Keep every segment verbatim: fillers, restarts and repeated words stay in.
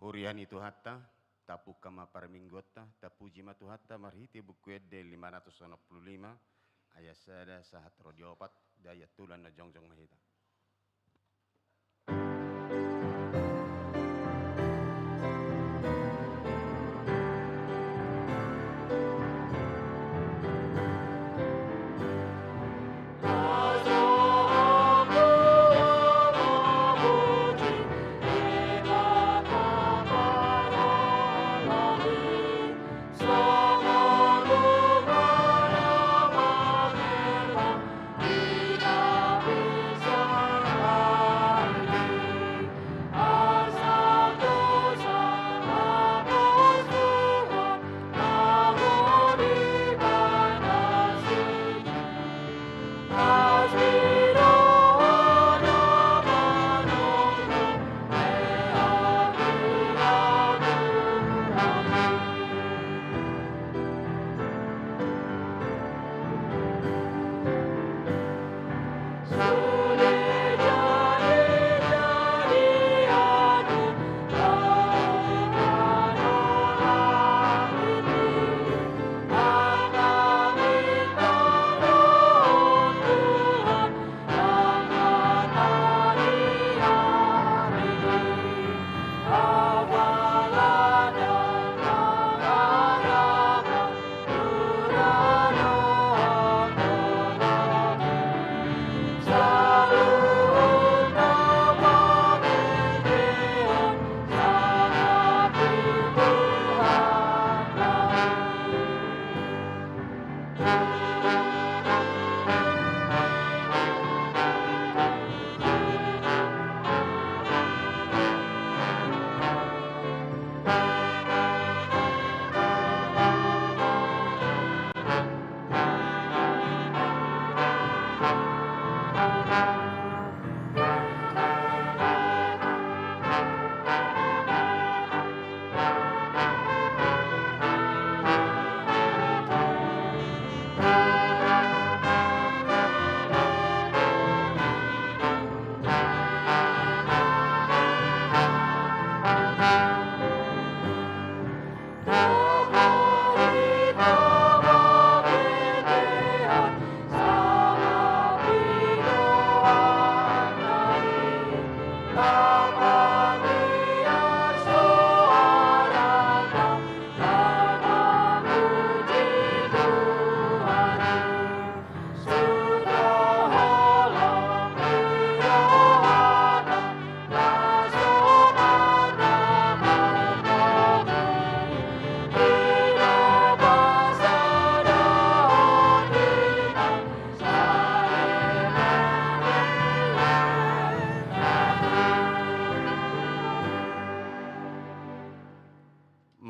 Huria ni Tuhanta, tapungka ma parmingguonta, tapuji ma Tuhanta marhite Buku Ende lima ratus onom pulu lima, ayat sada sahat ro di opat, di ayat tolu na jongjong ma hita.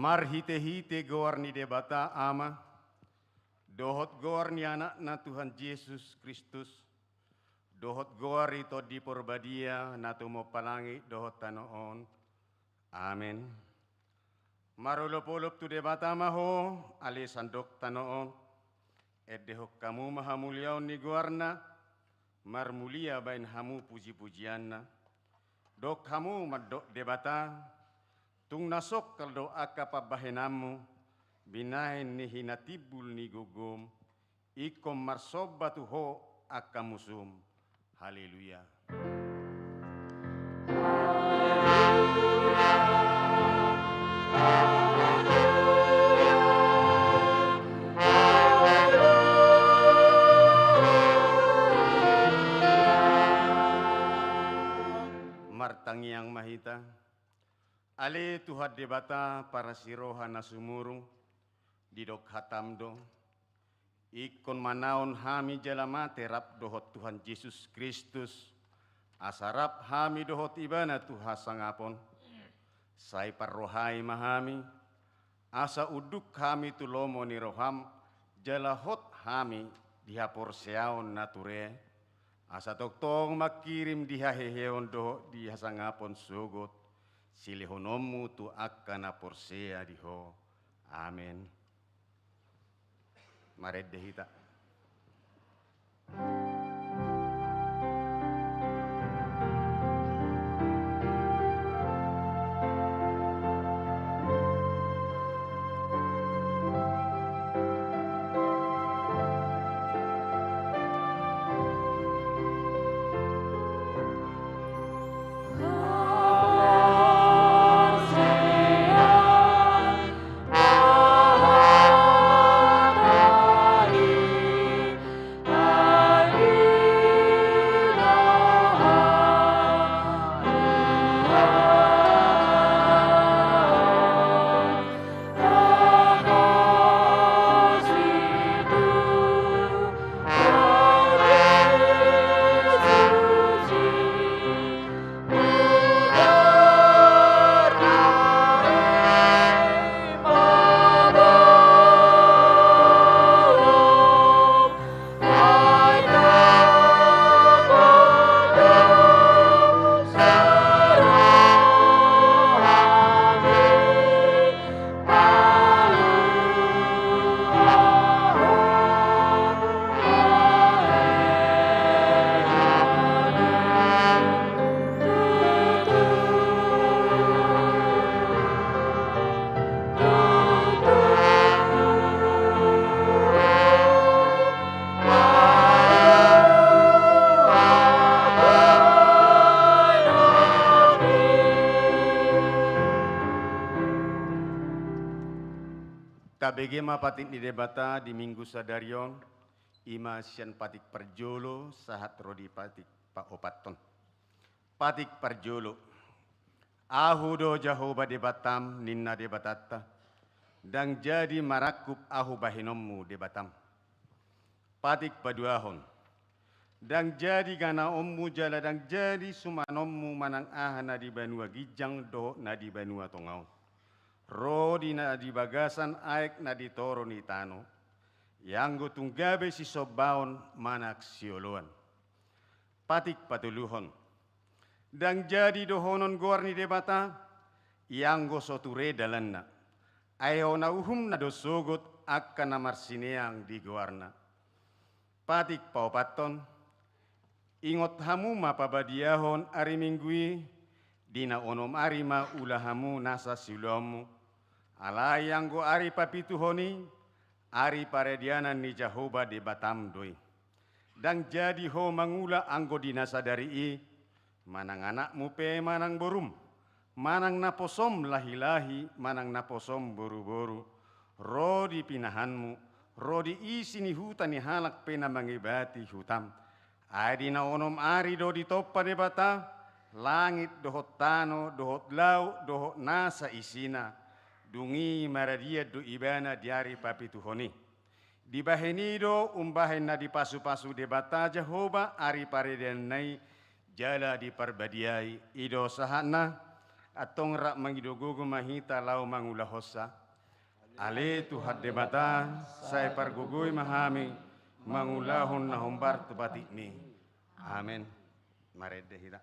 Marhitehite goar ni Debata Ama, dohot goar ni Anakna Tuhan Jesus Kristus, dohot goar ni Tondi Porbadia na tumompa langit dohot tano on. Amen. Marolopolop tu Debata ma ho, ale sandok tano on. Endehon hamu ma hamuliaon ni goarna, marmulia baen hamu pujipujianna. Dok hamu mandok Debata, tung na songkal do angka pambahenanmu, binahen ni hinatimbul ni gogom, ingkon marsomba tu ho angka musum. Haleluya. Martangiang ma hita. Ale Tuhan Debata parasiroha na sumurung, didok hatam do, ingkon manaon hami jala mate rap dohot Tuhan Jesus Kristus, asa rap hami dohot Ibana tu hasangapon. Sai parrohai ma hami, asa unduk hami tu lomo ni roham, jala hot hami di haporseaon na ture, asa tongtong mangkirim di haheheon dohot di hasangapon sogot, silehononmu tu angka na porsea di ho. Amen. Marende hita. Tabege ma patik ni Debata di Minggu sadari on, i ma sian patik parjolo sahat ro di patik paopathon. Patik parjolo. Ahu do Jahowa Debatam, ninna Debatanta, ndang jadi marangkup ahu bahenonmu Debatam. Patik paduahon. Ndang jadi ganaonmu jala ndang jadi sumanonmu manang aha na di banua ginjang dohot na di banua tonga on, ro di na di bagasan aek na di toru ni tano, ianggo tung gabe sisombaon manang sioloan. Patik patoluhon. Ndang jadi dohonon goar ni Debata, ianggo so ture dalanna. Ai hona uhumna do sogot angka na marsineang di goarna. Patik paopathon. Ingot hamu ma pabadiahon ari Minggu i, di na onom ari ma ula hamu nasa siulaonmu. Alai anggo ari papituhon i, ari paradianan ni Jahowa Debatam do i. Ndang jadi ho mangula anggo di na sadari i, manang anakmu pe manang borum, manang naposom lahi-lahi manang naposom boru-boru, ro di pinahanmu, ro di isi ni huta ni halak pe na mangibati hutam. Ai di na onom ari do ditompa Debata langit dohot tano dohot laut dohot nasa isina, dung i maradian do ibana di ari papituhon i. Dibahen i do umbahen na dipasu-pasu Debata Jahowa ari paradiananna i jala diparbadiai. I do sahatna. Antong rap mangido gogo ma hita laho mangulahonsa. Ale Tuhan Debata, sai pargogoi ma hami mangulahon na hombar tu patikmi. Amen. Marende hita.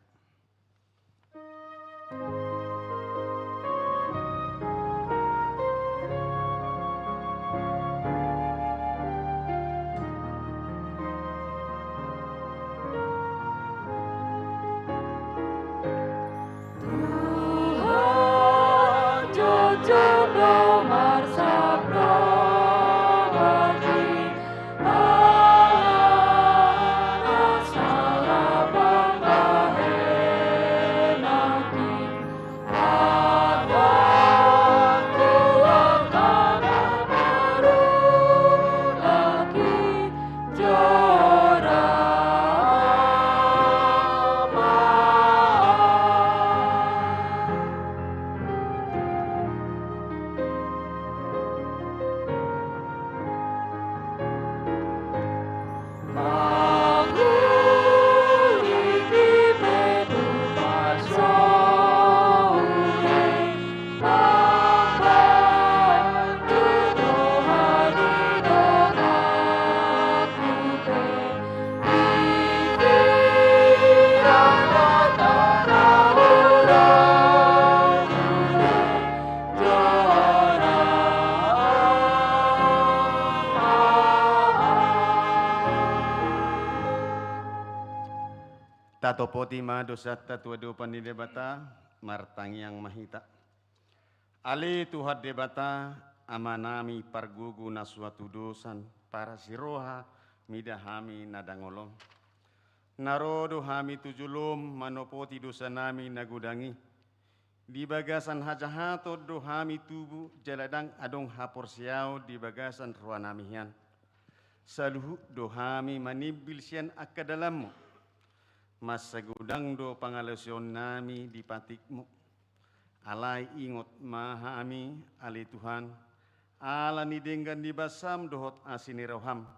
Tatopoti ma dosanta tu adopan ni Debata, martangiang ma hita. Ale Tuhan Debata, Amanami pargogo na so hatudosan, parasi roha mida hami na dangol on. Na ro do hami tu jolom manopoti dosanami na godang i. Di bagasan hajahaton do hami tubu, jala ndang adong haporseaon di bagasan rohanami hian. Saluhut do hami manimbil sian angka dalanmu. Mansai godang do pangalaosionnami di patikmu. Alai ingot ma hami, ale Tuhan, ala ni denggan ni basam dohot asi ni roham.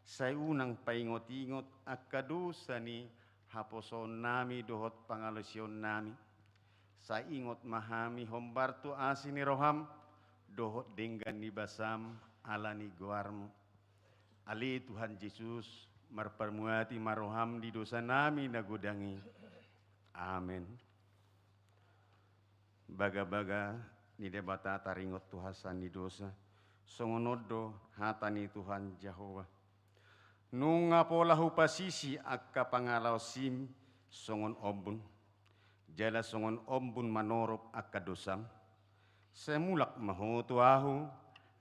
Sai unang paingot-ingot angka dosa ni haposoonnami dohot pangalaosionnami. Sai ingot ma hami hombar tu asi ni roham, dohot denggan ni basam ala ni goarmu. Ale Tuhan Jesus, marparmuati ma roham di dosanami na godang i. Amen. Bagabaga ni Debata taringot tu hasesaan ni dosa, songon on do hata ni Tuhan Jahowa. Nunga pola hupasisi angka pangalaosim songon ombun, jala songon ombun manorop angka dosam. Sai mulak ma ho tu Ahu,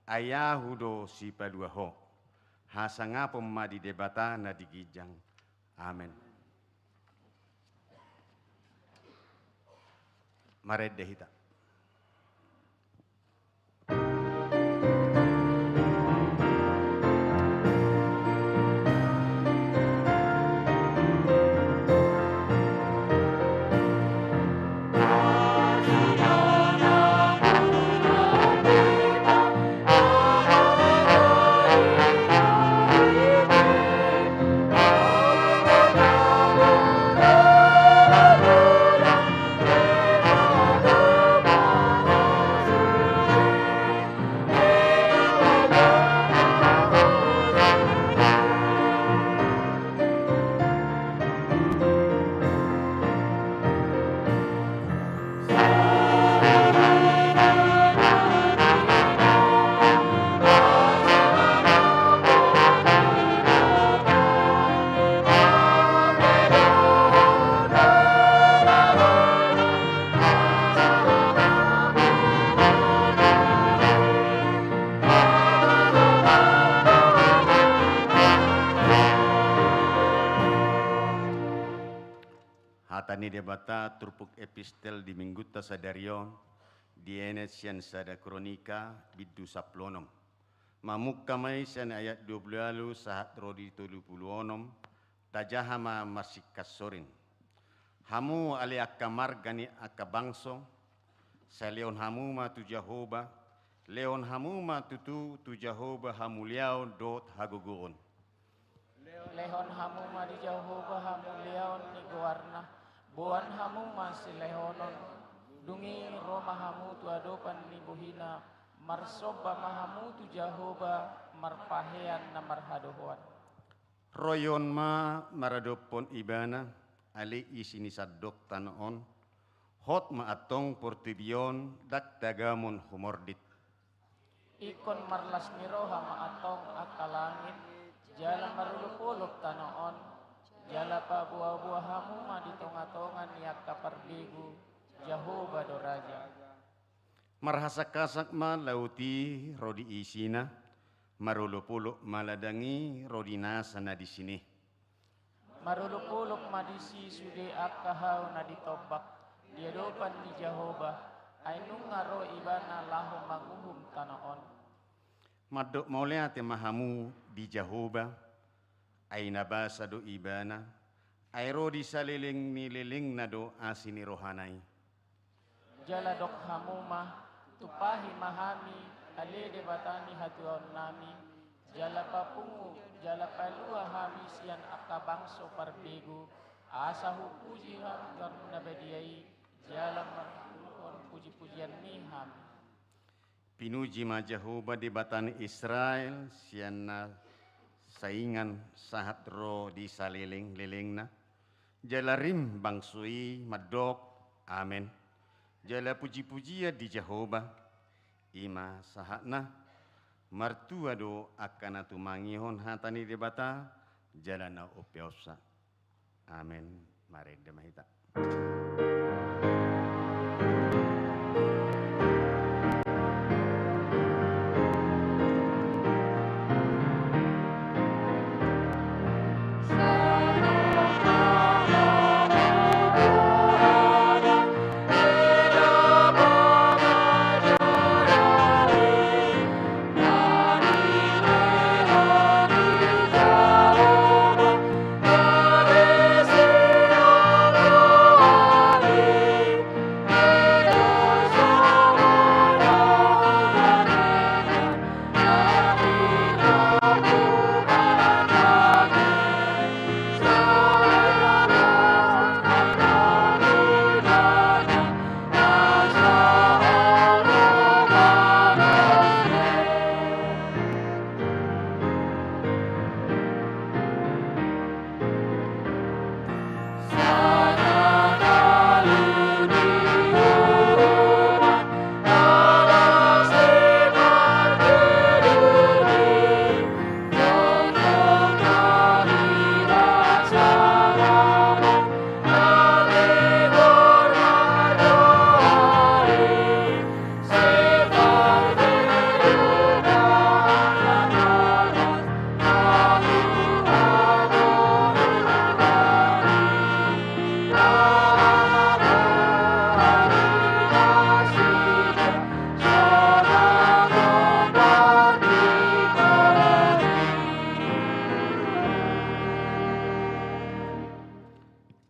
ai Ahu do sipalua ho. Hasangapon ma di Debata na di ginjang. Amen. Marende hita. Hata ni Debata turpuk epistel di minggunta sadari on, dienet sian sada Kronika bindu sampulu onom. Mamungka ma i sian ayat dua pulu ualu sahat ro di tolu pulu onom, tajaha ma marsingkat sorin. Hamu ale angka marga ni angka bangso, sai lehon hamu ma tu Jahowa, lehon hamu ma tutu tu Jahowa hamuliaon dohot hagogoon. Lehon hamu ma di Jahowa hamuliaon ni goarna, boan hamu ma silehonon, dung i ro ma hamu tu adopan ni bohina, marsomba ma hamu tu Jahowa, marpahean na marhadohoan. Ro i on ma maradophon Ibana, ale isi ni sandok tano on, hot ma antong portibi on, ndang tagamon humordit. Ingkon marlas ni roha ma antong angka langit, jala marolopolop tano on, jala paboaboa hamu ma di tongatonga ni angka parbegu, Jahowa do raja. Marhasakhasak ma laut i ro di isina, marolopolop ma ladang i ro di nasa na disi i. Marolopolop ma disi sude angka hau na ditombak di adopan ni Jahowa, ai nunga ro Ibana laho manguhum tano on. Mandok mauliate ma hamu di Jahowa, ai na basa do Ibana, ai ro di saleleng ni lelengna do asi ni rohana i. Jala dok hamu ma, tumpahi ma hami, ale Debata ni hatuaonnami, jala papungu, jala palua hami sian angka bangso parbegu, asa hupuji hami goarmu na badia i, jala marhulhulhon pujipujian ni hami. Pinuji ma Jahowa Debata ni Israel, sian na saingan sahat ro di saleleng lelengna. Jala rim bangso i mandok, Amen. Jala pujipujian di Jahowa, i ma sahatna, martua do angka na tumangihon hata ni Debata, jala na umpeopsa. Amen. Marende ma hita.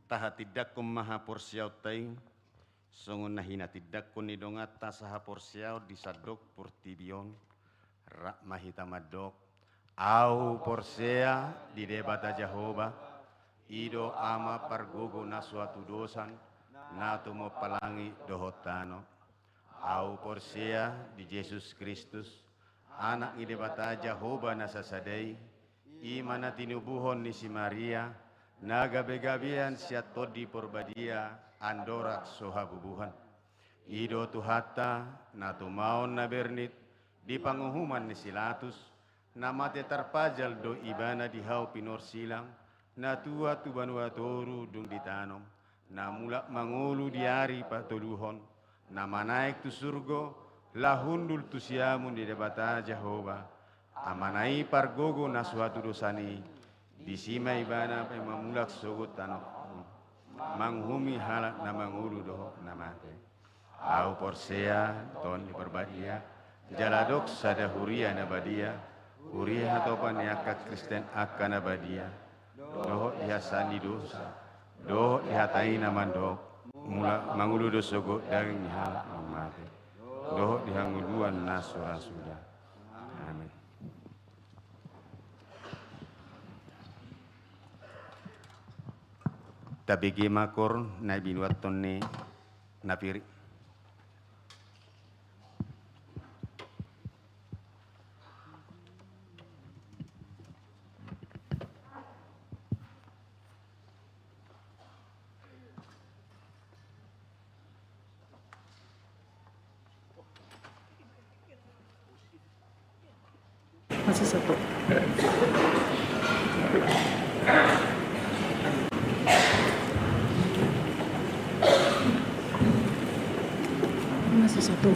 Tahatindangkon ma haporseaonta i, songon na hinatindangkon ni donganta sahaporseaon di sandok portibi on, rap ma hita mandok, Ahu porsea di Debata Jahowa, i do Ama pargogo na so hatudosan, na tumompa langit dohot tano. Ahu porsea di Jesus Kristus, Anak ni Debata Jahowa na sasada i, i ma na tinubuhon ni si Maria, na gabegabean sian Tondi Porbadia, andorang so habubuhan. I do Tuhanta, na tumaon na bernit, di panguhuman ni si Latus, na mate tarpajal do Ibana di hau pinorsilang, na tuat tu banua toru dung ditanom, na mulak mangolu di ari patoluhon, na manaek tu surgo, laho hundul tu siamun ni Debata Jahowa, Amana i pargogo na so hatudosan i, disi ma Ibana pe mamulak sogot tano on. manguhumi halak na mangolu dohot na mate. Ahu porsea Tondi Parbadia, jala adong sada huria na badia, huria hatopan ni angka Kristen angka na badia, dohot di hasesaan ni dosa, dohot di hata i na mandok, mula mangolu do sogot daging ni halak na mate, dohot di hangoluan na so ra suda. Amin. Tabege ma kor na binuathon ni na pir i. Masih satu. Masih satu.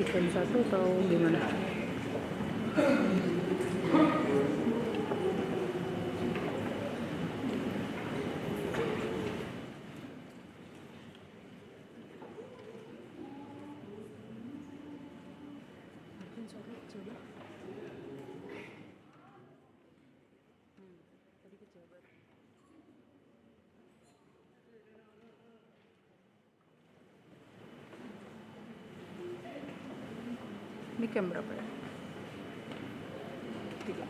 Jam satu atau gimana? Ini jam berapa ya? Tiga.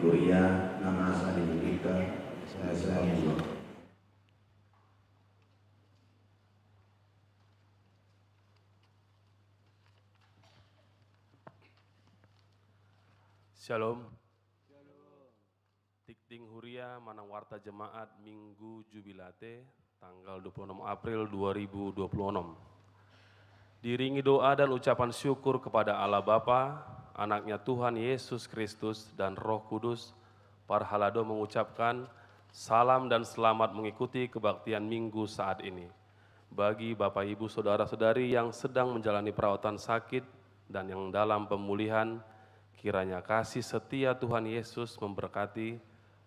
Ia na masa di kita, saya selalu. Shalom. Tingting huria manang warta jemaat Minggu Jubilate, tanggal dua puluh enam April dua ribu dua puluh enam. Diiringi doa dan ucapan syukur kepada Allah Bapa, Anaknya Tuhan Yesus Kristus, dan Roh Kudus, parhalado mengucapkan salam dan selamat mengikuti kebaktian Minggu saat ini. Bagi Bapak, Ibu, Saudara-saudari yang sedang menjalani perawatan sakit dan yang dalam pemulihan, kiranya kasih setia Tuhan Yesus memberkati,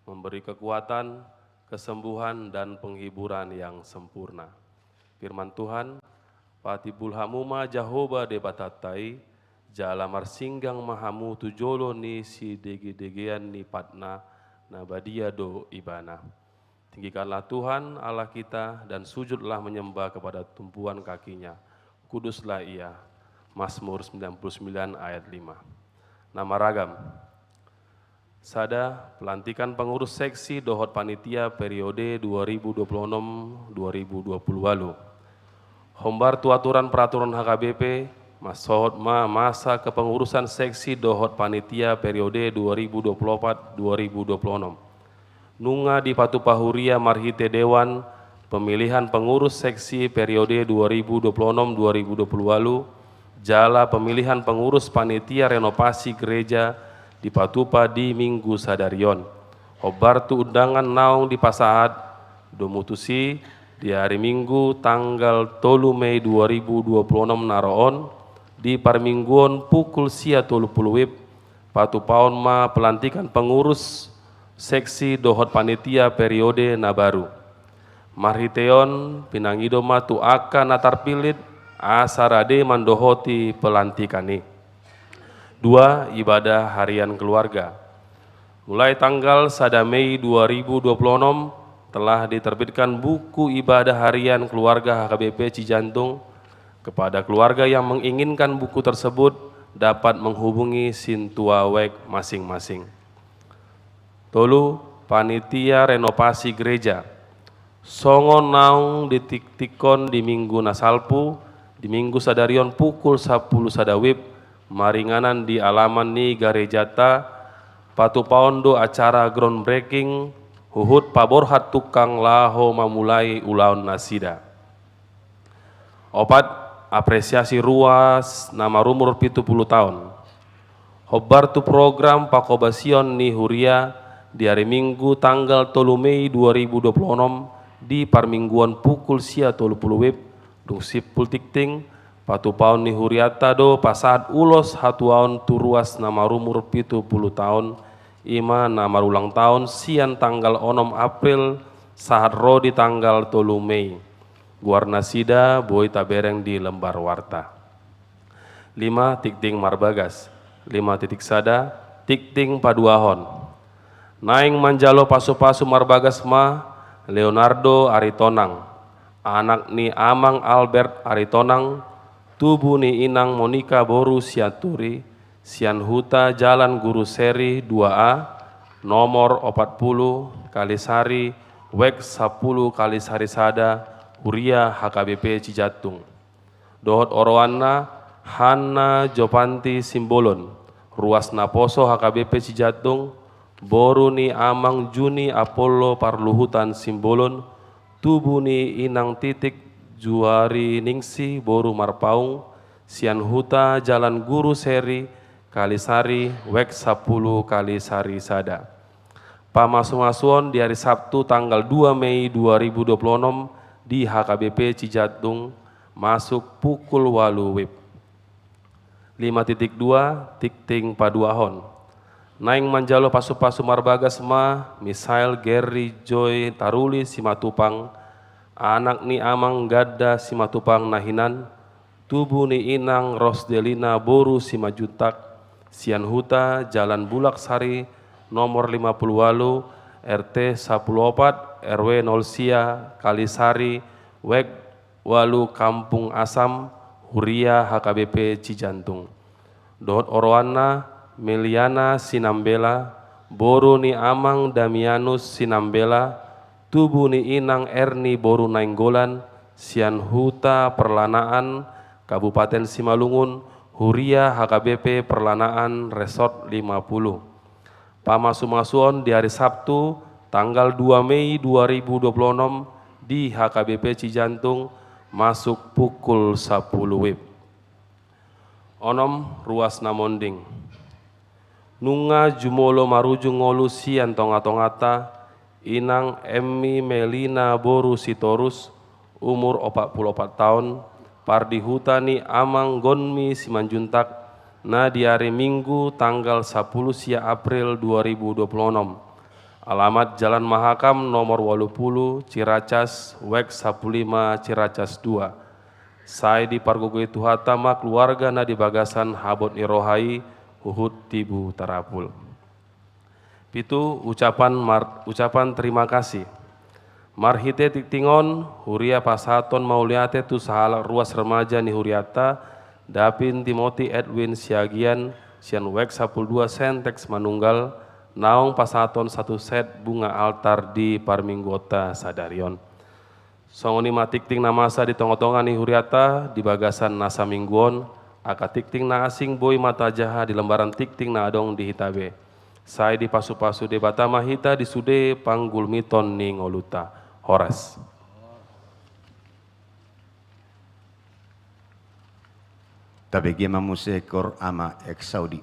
memberi kekuatan, kesembuhan, dan penghiburan yang sempurna. Firman Tuhan, patimbul hamu ma Jahowa Debatanta i, jala marsinggang ma hamu tu jolo ni sidegedegean ni patna, na badia do Ibana. Tinggikanlah Tuhan Allah kita dan sujudlah menyembah kepada tumpuan kaki-Nya. Kuduslah Ia. Mazmur sembilan puluh sembilan ayat lima. Na maragam. Sada, pelantikan pengurus seksi dohot panitia periode dua ribu dua puluh enam dua ribu dua puluh walu. Hombar tu aturan peraturan H K B P, mansohot ma masa kepengurusan seksi dohot panitia periode dua ribu dua puluh opat dua ribu dua puluh enam. Nunga dipatupa huria marhite dewan pemilihan pengurus seksi periode dua ribu dua puluh enam dua ribu dua puluh walu, jala pemilihan pengurus panitia renovasi gereja dipatupa di Minggu sadari on. Hombar tu undangan naung dipasahat, domu tusi, di ari Minggu tanggal tolu Mei dua ribu dua puluh enam na ro on, di parmingguon pukul sia tolu pulu wib, patupaon ma pelantikan pengurus seksi dohot panitia periode na baru. Marhite on pinangido ma tu angka na tarpillit asa rade mandohoti pelantikan i. Dua, ibadah harian keluarga. Mulai tanggal sada Mei dua ribu dua puluh enam telah diterbitkan buku ibadah harian keluarga H K B P Cijantung. Kepada keluarga yang menginginkan buku tersebut dapat menghubungi sintua web masing-masing. Tolu, panitia renovasi gereja. Songon naung ditiktikkon di Minggu na salpu, di Minggu sadari on pukul sapulu sada wib, maringanan di alaman ni garejata, patupaon do acara groundbreaking, huhut paborhat tungkang laho mamulai ulaon nasida. Opat, apresiasi ruas na marumur pitu pulu taon. Hombar tu program pangkobasion ni huria di ari Minggu tanggal tolu Mei dua ribu dua puluh enam di parmingguon pukul sia tolu pulu wib, dung simpul tingting, patupaon ni hurianta do pasahat ulos hatuaon tu ruas na marumur pitu pulu taon, i ma na marulang taon sian tanggal onom April sahat ro di tanggal tolu Mei. Goarnasida boi tabereng di lembar warta. Lima, tingting marbagas. Lima titik sada, tingting paduahon. Naeng manjalo pasupasu marbagas ma Leonardo Aritonang, anak ni Amang Albert Aritonang, tubu ni Inang Monika boru Sianturi, sian huta Jalan Guru Seri dua A, nomor opat pulu kali sari, wek sapulu kali sari sada, huria H K B P Cijantung. Dohot oroanna Hanna Jopanti Simbolon, ruas naposo H K B P Cijantung, boru ni Amang Juni Apollo Parluhutan Simbolon, tubu ni Inang Titik Juari Ningsi boru Marpaung, sian huta Jalan Guru Seri, Kalisari, wek sapulu kali sari sada. Pamasumasuon di ari Sabtu tanggal dua Mei dua ribu dua puluh enam di H K B P Cijantung, masuk pukul walu wib. Lima titik dua, tingting paduahon. Naeng manjalo pasupasu marbagas ma Misael Gerry Joy Taruli Simatupang, anak ni Amang Ganda Simatupang na hinan, tubu ni Inang Rosdelina boru Simanjuntak, sian huta Jalan Bulak Sari, nomor lima pulu walu, R T sapulu opat, R W nol sia, Kalisari, wek walu, Kampung Asam, huria H K B P Cijantung. Dohot oroanna Meliana Sinambela, boru ni Amang Damianus Sinambela, tubu ni Inang Erni boru Nainggolan, sian Huta Perlanaan, Kabupaten Simalungun, Huria H K B P Perlanaan Resort lima puluh. Pamasumasuon di ari Sabtu, tanggal dua Mei dua ribu dua puluh enam, di H K B P Cijantung, masuk pukul sapuluh wib. Onom, ruas na monding. Nunga jumolo marujung ngolu sian tongatonganta, Inang Emmi Melina boru Sitorus, umur opat pulu opat taon, pardihuta ni Amang Gonmi Simanjuntak, na di ari Minggu tanggal sapuluh sia April dua ribu dua puluh onom. Alamat Jalan Mahakam nomor walu pulu, Ciracas, wek sapuluh lima, Ciracas dua. Sai dipargogoi Tuhanta ma keluarga na di bagasan habot ni roha i huhut tibu tarapul. Pitu, ucapan mar-, ucapan terima kasih. Marhite tingting on, huria pasahathon mauliate tu sahalak ruas remaja ni hurianta, Davin Timothy Edwin Siagian, sian wek sapuluh dua Sentex Manunggal, naung pasahathon satu set bunga altar di parmingguonta sadari on. Songon i ma tingting na masa di tongatonga ni hurianta di bagasan nasa minggu on, angka tingting na asing boi ma tajaha di lembaran tingting na adong di hita be. Sai dipasupasu Debata ma hita di sude panggulmiton ni ngolunta. Horas. Tabege ma muse kor ama exaudi.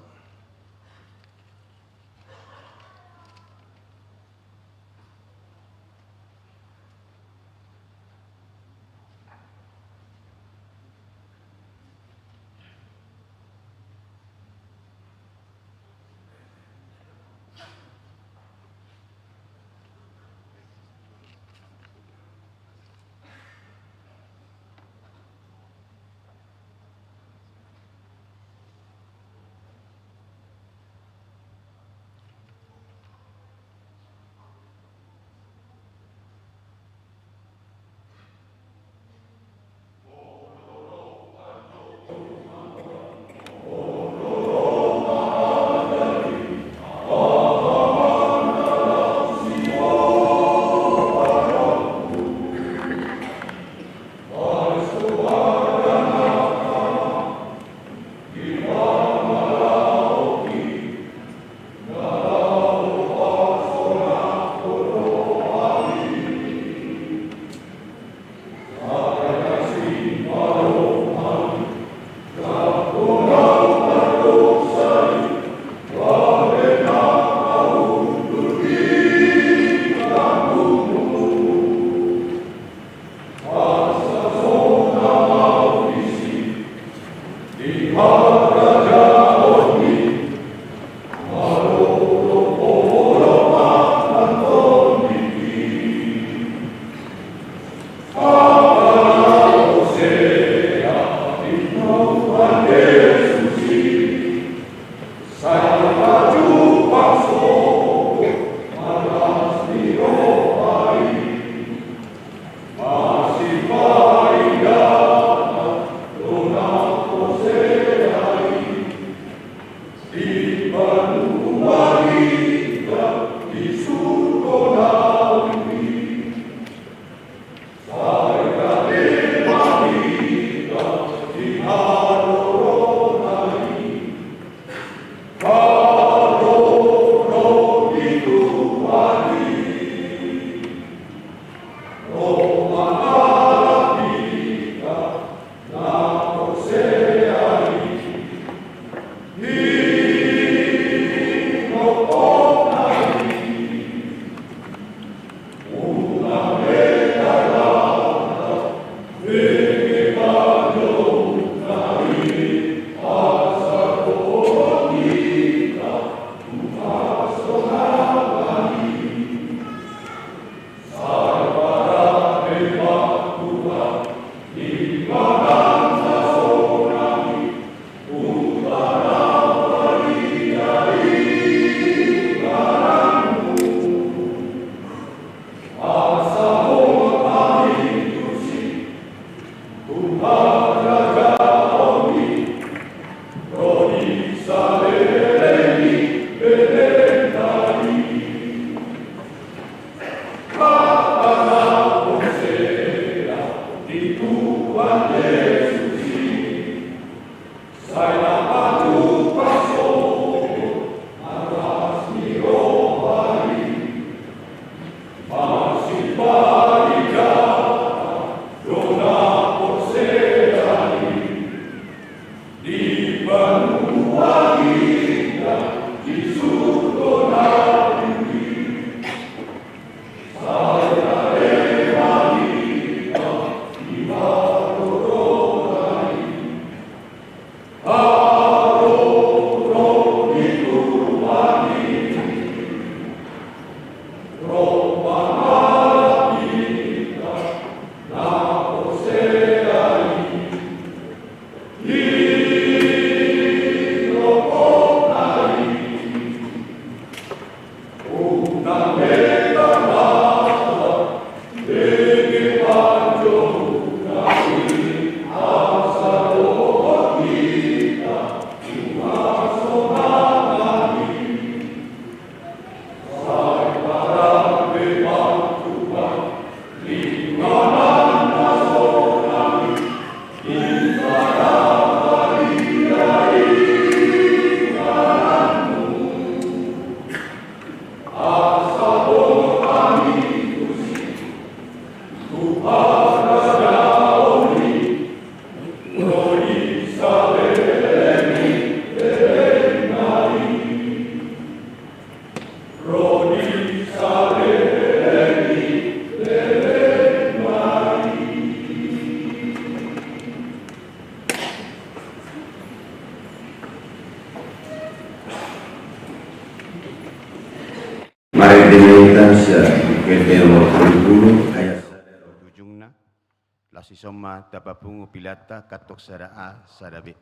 Marende ma hita sian Buku Ende nomor tolu pulu, ayat sada ro tu ujungna. Laos dison ma tapapungu pilianta, kantong sada A, sada B.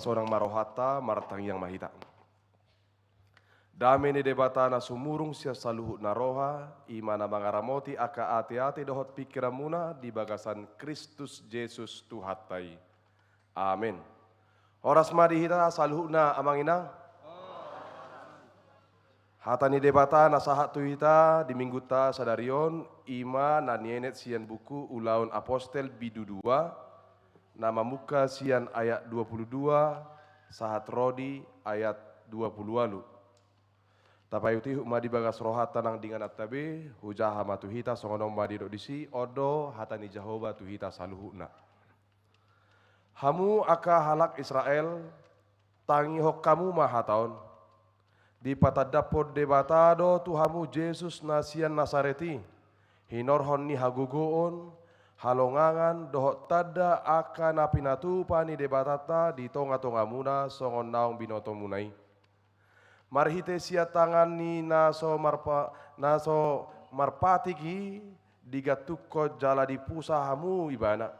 Sonang ma rohanta, martangiang ma hita. Dame ni Debata na sumurung sian saluhutna roha, i ma na mangaramoti angka ateate dohot pingkiranmuna di bagasan Kristus Jesus Tuhanta i. Amen. Horas ma di hita saluhutna, amang inang. Hata ni Debata na sahat tu hita di Minggunta sadari on, i ma na nienet sian buku Ulaon Apostel bindu dua, na mamungka sian ayat dua puluh dua sahat ro di ayat dua puluh ualu. Tapaihutihut ma di bagas rohanta nang di ingananta be, hujaha ma tu hita, songon on ma didok disi, on do hata ni Jahowa tu hita saluhutna. Hamu angka halak Israel, tangihon hamu ma hata on. Dipatandahon Debata do tu hamu Jesus na sian Nasaret i, hinorhon ni hagogoon, halongangan, dohot tanda angka na pinatupa ni Debatanta di tongatongamuna songon naung binotomuna i. Marhite sian tangan ni na so marpa-, na so marpatik i, digantungkon jala dipusa hamu ibana.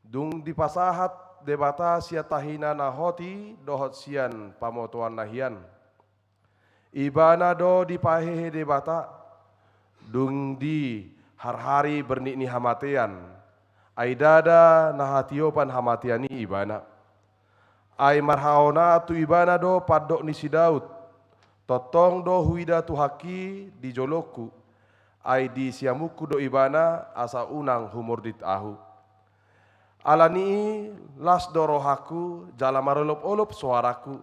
Dung dipasahat Debata sian tahina na hot i dohot sian pamotoanna hian. Ibana do dipahehe Debata, dung di harhari bernik ni hamatean, ai ndada na hatiopan hamatean i ibana. Ai marhaonaan tu ibana do pandok ni si Daud, tongtong do huida Tuhanki di jolongku, ai di siamunku do ibana asa unang humordit ahu. Ala ni i las do rohangku, jala marolopolop soarangku.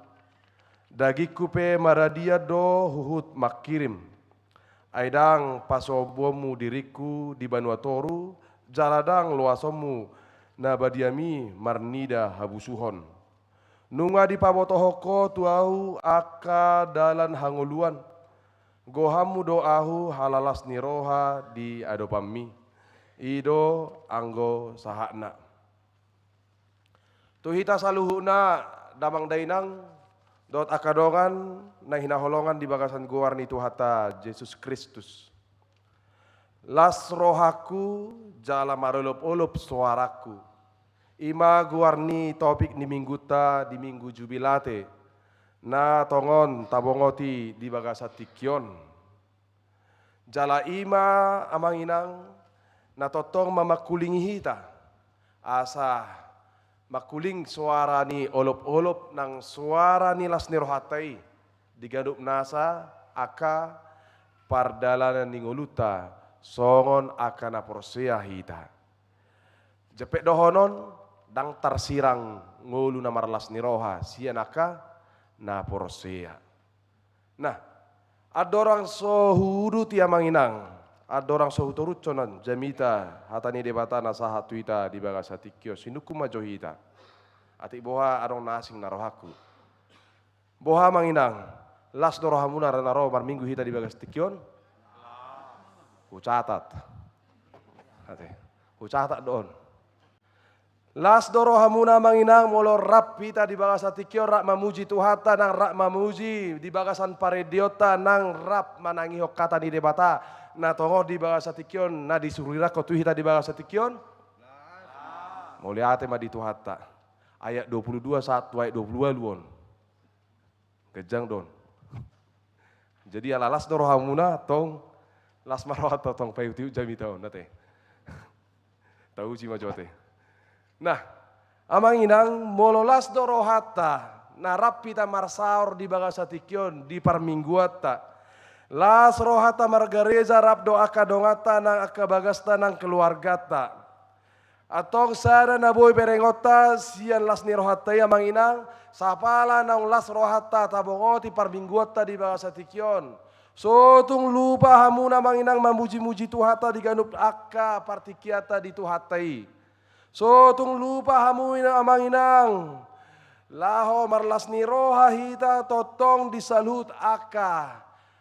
Dagingku pe maradian do huhut mangkirim. Ai ndang pasombuonmu diringku di banua toru, jala ndang loasonmu na badiami marnida habusuhon. Nunga dipabotohon ho tu ahu angka dalan hangoluan. Gohanmu do ahu halalas ni roha di adopanmi. I do anggo sahatna. Tu hita saluhutna, damang dainang, dohot angka dongan na hinaholongan di bagasan goar ni Tuhanta Jesus Kristus. Las rohangku, jala marolopolop soarangku. I ma goar ni topik ni Minggunta di Minggu Jubilate, na tongon tabongoti di bagasan tingki on. Jala i ma, amang inang, na tongtong ma mangkulingi hita, asa mangkuling soara ni olopolop nang soara ni las ni rohanta i, di ganup nasa angka pardalanan ni ngolunta, songon angka na porsea hita. Jempek dohonon, ndang tarsirang ngolu na marlas ni roha sian angka na porsea. Nah, andorang so huuduti, amang inang, andorang so hutorushon jamita hata ni Debata na sahat tu hita di bagasan tingki on, sinungkun ma jo hita. Atik boha adong na asing na rohangku. Boha, amang inang, las do rohamuna na ro marminggu hita di bagasan tingki on? Hucatat. Ate. Hucatat do on. Las do rohamuna, amang inang, molo rap hita di bagasan tingki on, rap mamuji Tuhanta, nang rap mamuji di bagasan parendeonta, nang rap manangihon hata ni Debata na tongon di bagasan tingki on, na disurirangkon tu hita di bagasan tingki on? Mauliate ma di Tuhanta. Ayat dua puluh dua sahat tu ayat dua puluh ualu on. Ganjang do on. Jadi ala las do rohamuna, tong las ma rohanta, tong paihutihut jamita on, ate. Tauji ma jo, ate. Nah, amang inang, molo las do rohanta na rap hita marsaor di bagasan tingki on di parmingguanta, las rohanta margareja rap dohot angka donganta nang angka bagasta nang keluarganta. Antong sada na boi berengonta sian las ni rohanta i, amang inang, sapala naung las rohanta tabongoti parmingguanta di bagasan tingki on. So tung lupa hamuna, amang inang, mamujimuji Tuhanta di ganup angka partingkianta di Tuhanta i. So tung lupa hamu, inang, amang inang, laho marlas ni roha hita tongtong di saluhut angka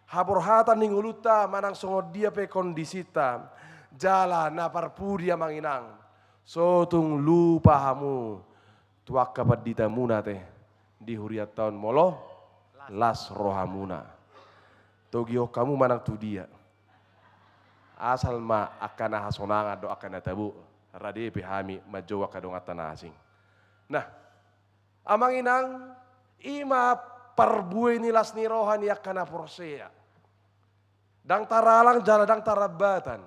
haborhatan ni ngolunta manang songon dia pe kondisinta. Jala na parpudi, amang inang, so tung lupa hamu tu angka panditamuna, ate, di hurianta on molo las rohamuna. Togihon hamu manang tu dia. Asal ma angka na hasonangan dohot angka na tabo, rade pe hami manjou angka donganta na asing. Nah, amang inang, i ma parbue ni las ni roha ni angka na porsea. Ndang taralang jala ndang tarambatan.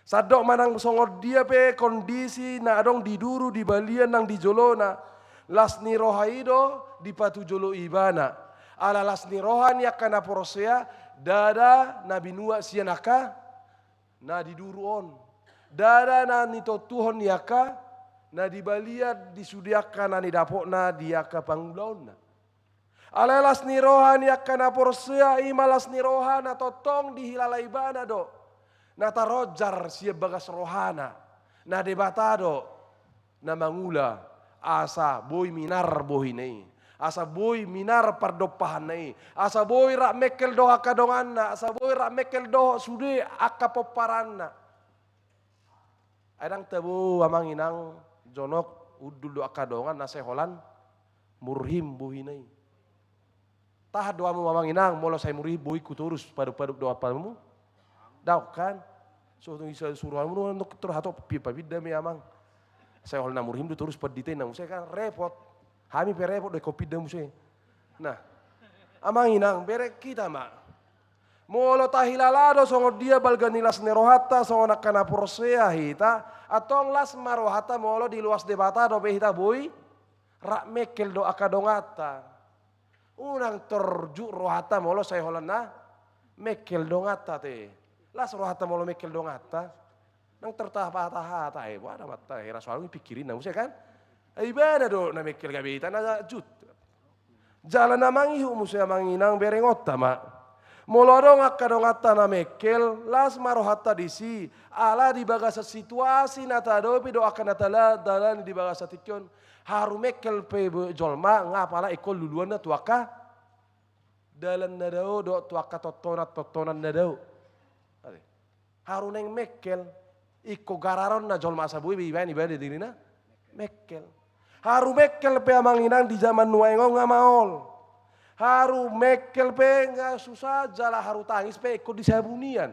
Sandok manang songon dia pe kondisi na adong di duru di balian nang di jolona, las ni roha i do dipatujolo ibana. Ala las ni roha ni angka na porsea, ndada na binuat sian angka na di duru on. Ndada na nitontuhon ni angka na di balian di sude angka na nidapotna di angka pangulaonna. Alai las ni roha ni angka na porsea i ma las ni roha na tongtong dihilala ibana do. Na taronjar sian bagas rohana. Na Debata do na mangula asa boi minar bohina i. Asa boi minar pardompahanna i. Asa boi rap mengkel dohot angka donganna. Asa boi rap mengkel dohot sude angka pomparanna. Ai ndang tabo amang inang jonok hundul do angka dongan na sai holan murhim bohina i. Tahan do hamu amang inang molo sai murhim bohingku torus padup-padup do ampamu. Daong kan? So tung isa suru hamu do nonton torus hatop pi papinda me amang. Sai holan na murhim do torus pandita i na muse kan repot. Hami pe repot do ingkon pinda muse. Nah, amang inang bere hita ma. Molo tahilala do songon dia balga ni las ni rohanta songon angka na porsea hita, antong las ma rohanta molo diloas Debata dope hita boi rap mengkel do angka donganta. Unang torjuk rohanta molo sai holan na mengkel donganta te. Las rohanta molo mengkel donganta. Nang tertahata-hata, eh, boha na mata, eh, rasu alung i pikirinna muse kan? Eh, ibana do na mengkel gabe hita na jut. Jala na mangihut muse amang inang berengonta ma. Molo adong angka donganta na mengkel, las ma rohanta disi, ala di bagasan situasi na tahadopi do angka na tala-, tahalani di bagasan tingki on. Haru mengkel pe be-, jolma, nga pala ingkon luluanna tu angka dalan na dao do, tu angka tontonan-tontonan na dao. Ate. Haru naeng mengkel, ingkon gararonna jolma asa boi be ibaen ibana dirina mengkel. Haru mengkel pe amang inang di jaman nuaeng on nga maol. Haru mengkel pe nga susah jala haru tangis pe ingkon di sabunian.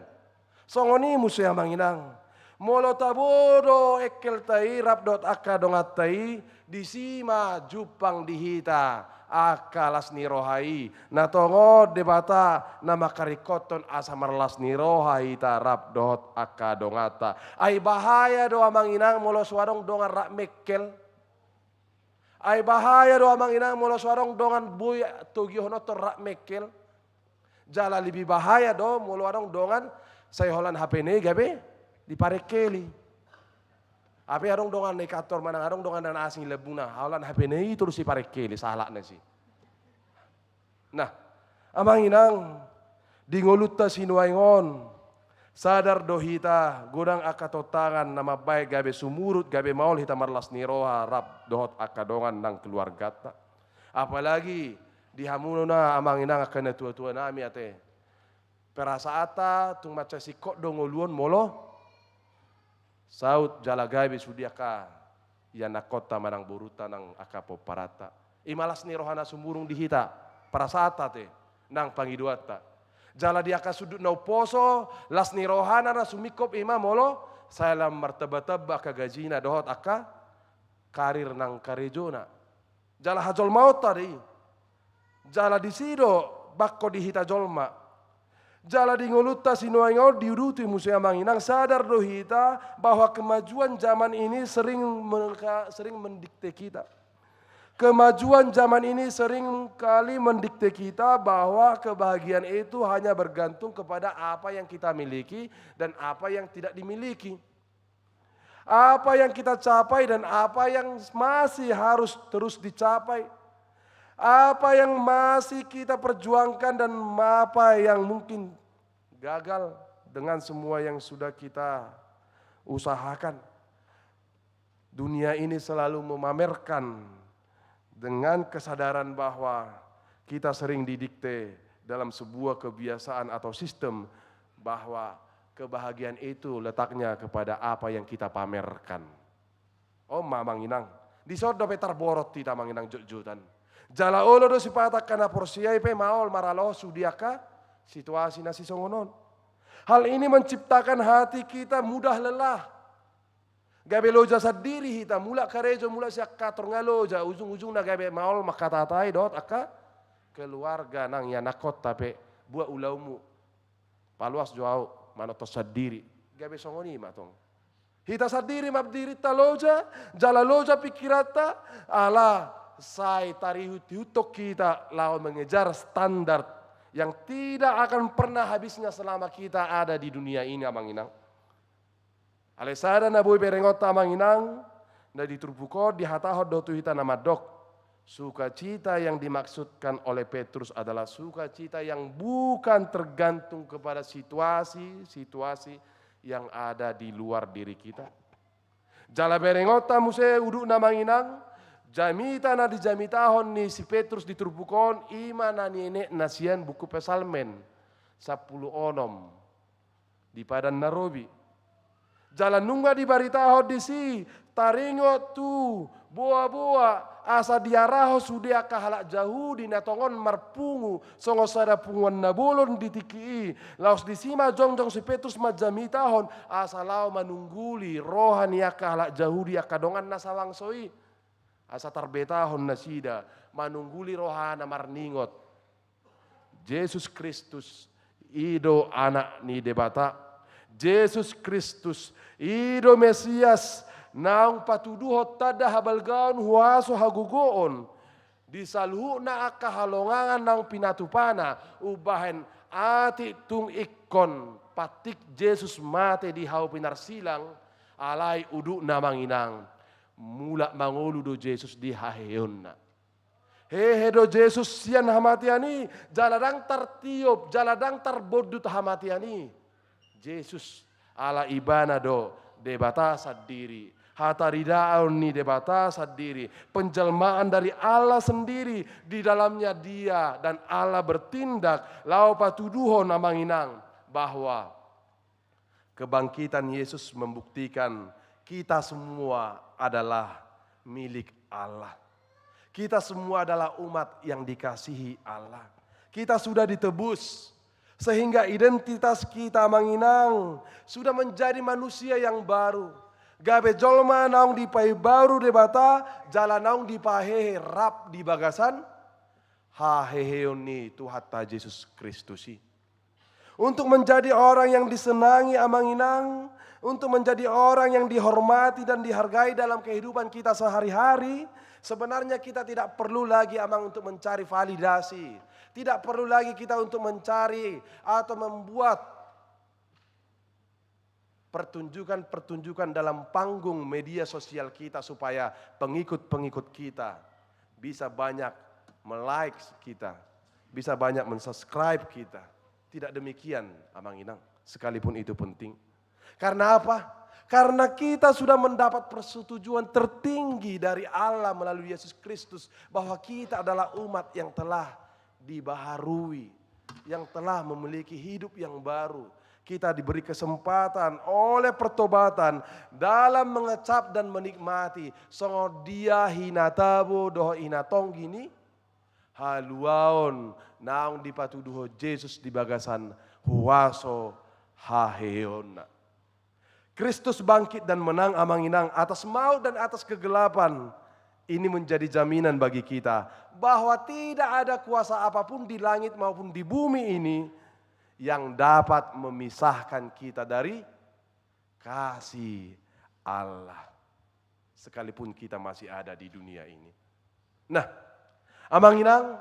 Songon i muse amang inang. Molo tabo do engkelta i rap dohot angka donganta i, disi ma jumpang di hita angka las ni roha i. Na tongon Debata na mangkaringkothon asa marlas ni roha hita rap dohot angka donganta. Ai bahaya do amang inang molo so adong dongan rap mengkel. Ai bahaya do amang inang molo so adong dongan boi togihononta rap mengkel. Jala lebih bahaya do molo adong dongan sai holan H P-na i gabe diparengkeli. Hape adong dongan na i kantor manang adong dongan na asing i lambungna, holan H P-na i torus diparengkeli, sahalakna disi. Nah, amang inang, di ngolunta sinuaeng on, sadar do hita godang angka tantangan na mambahen gabe sumurut, gabe maol hita marlas ni roha rap dohot angka dongan nang keluarganta. Apalagi di hamuna amang inang angka na tua-tua nami ate. Perasaanta tung mansai singkop do ngolu on molo saut jala gabe sude angka ianakhonta manang borunta nang angka pomparanta. I ma las ni roha na sumurung di hita, perasaanta ate, nang pangidoanta. Jala di angka sundut na umposo, las ni rohana na sumingkop i ma molo sai lam martamba-tamba angka gajina dohot angka karir nang karejona. Jala hajolmaonta do i. Jala disi do bangko di hita jolma. Jala di ngolunta sinuaeng on diuduti muse amang inang, sadar do hita bahwa kemajuan zaman ini sering mengka-, sering mendikte kita. Kemajuan zaman ini sering kali mendikte kita bahwa kebahagiaan itu hanya bergantung kepada apa yang kita miliki dan apa yang tidak dimiliki. Apa yang kita capai dan apa yang masih harus terus dicapai. Apa yang masih kita perjuangkan dan apa yang mungkin gagal dengan semua yang sudah kita usahakan. Dunia ini selalu memamerkan dengan kesadaran bahwa kita sering didikte dalam sebuah kebiasaan atau sistem bahwa kebahagiaan itu letaknya kepada apa yang kita pamerkan. O ma amang inang, dison dope tarborot hita amang inang jotjotan. Jala olo do sipata angka na porsea i pe maol maraloho sude angka situasi na sisongon on. Hal ini menciptakan hati kita mudah lelah. Gabe loja sandiri hita, mulak karejo, mulak sian kantor nga loja, ujung-ujungna gabe maol ma hata-hatai dohot angka keluarga nang ianakhonta pe, buat ulaonmu. Paloas jo au manonton sandiri. Gabe songon i ma tong. Hita sandiri ma dirinta loja, jala loja pingkiranta, ala sai tarihut-ihuthon hita laho mengejar standar yang tidak akan pernah habisnya selama kita ada di dunia ini, amang inang. Alai sada na boi berengonta, amang inang, na di turpuk on dihatahon do tu hita na mandok, sukacita yang dimaksudkan oleh Petrus adalah sukacita yang bukan tergantung kepada situasi-situasi yang ada di luar diri kita. Jala berengonta muse udutna, amang inang, jamita na dijamitahon ni si Petrus di turpuk on, i ma na nienetna sian buku Psalmen sampulu onom di Padan na Robi. Jala nunga dibaritahon disi, taringot tu boa-boa, asa diarahon sude angka halak Jahudi na tongon marpungu songon sada punguan na bolon di tingki i. Laos disi ma jongjong si Petrus manjamitahon, asa laho manungguli roha ni angka halak Jahudi, angka dongan na sabangso i. Asa tarbetahon nasida manungguli rohana marningot, Jesus Kristus i do Anak ni Debata. Jesus Kristus i do Mesias, naung patuduhon tanda habalgaon, huaso, hagogoon di saluhutna angka halongangan naung pinatupana, umbahen atik tung ingkon patik Jesus mate di hau pinarsilang. Alai udutna, amang inang, mulak mangolu do Jesus di haheheonna. Hehe do Jesus sian hamatean i, jala ndang tartiop, jala ndang tarbondut hamatean i. Jesus, ala Ibana do Debata sandiri, hataridaon ni Debata sandiri, penjelmaan dari Allah sendiri, di dalamnya Dia dan Allah bertindak, laho patuduhon, amang inang, bahwa kebangkitan Yesus membuktikan kita semua adalah milik Allah. Kita semua adalah umat yang dikasihi Allah. Kita sudah ditebus, sehingga identitas kita, amang inang, sudah menjadi manusia yang baru. Gabe jolma naung dipaimbaru Debata, jala naung dipahehe rap di bagasan haheheon ni Tuhanta Jesus Kristus i. Untuk menjadi orang yang disenangi, amang inang, untuk menjadi orang yang dihormati dan dihargai dalam kehidupan kita sehari-hari, sebenarnya kita tidak perlu lagi, amang, untuk mencari validasi. Tidak perlu lagi kita untuk mencari atau membuat pertunjukan-pertunjukan dalam panggung media sosial kita supaya pengikut-pengikut kita bisa banyak me-like kita, bisa banyak men-subscribe kita. Tidak demikian, amang inang, sekalipun itu penting. Karena apa? Karena kita sudah mendapat persetujuan tertinggi dari Allah melalui Yesus Kristus bahwa kita adalah umat yang telah dibaharui, yang telah memiliki hidup yang baru. Kita diberi kesempatan oleh pertobatan dalam mengecap dan menikmati songon dia hinatabo dohot hinatonggi ni haluaon naung dipatuduhon Jesus di bagasan huaso haheheonna. Kristus bangkit dan menang, amang inang, atas maut dan atas kegelapan. Ini menjadi jaminan bagi kita bahwa tidak ada kuasa apapun di langit maupun di bumi ini yang dapat memisahkan kita dari kasih Allah, sekalipun kita masih ada di dunia ini. Nah, amang inang,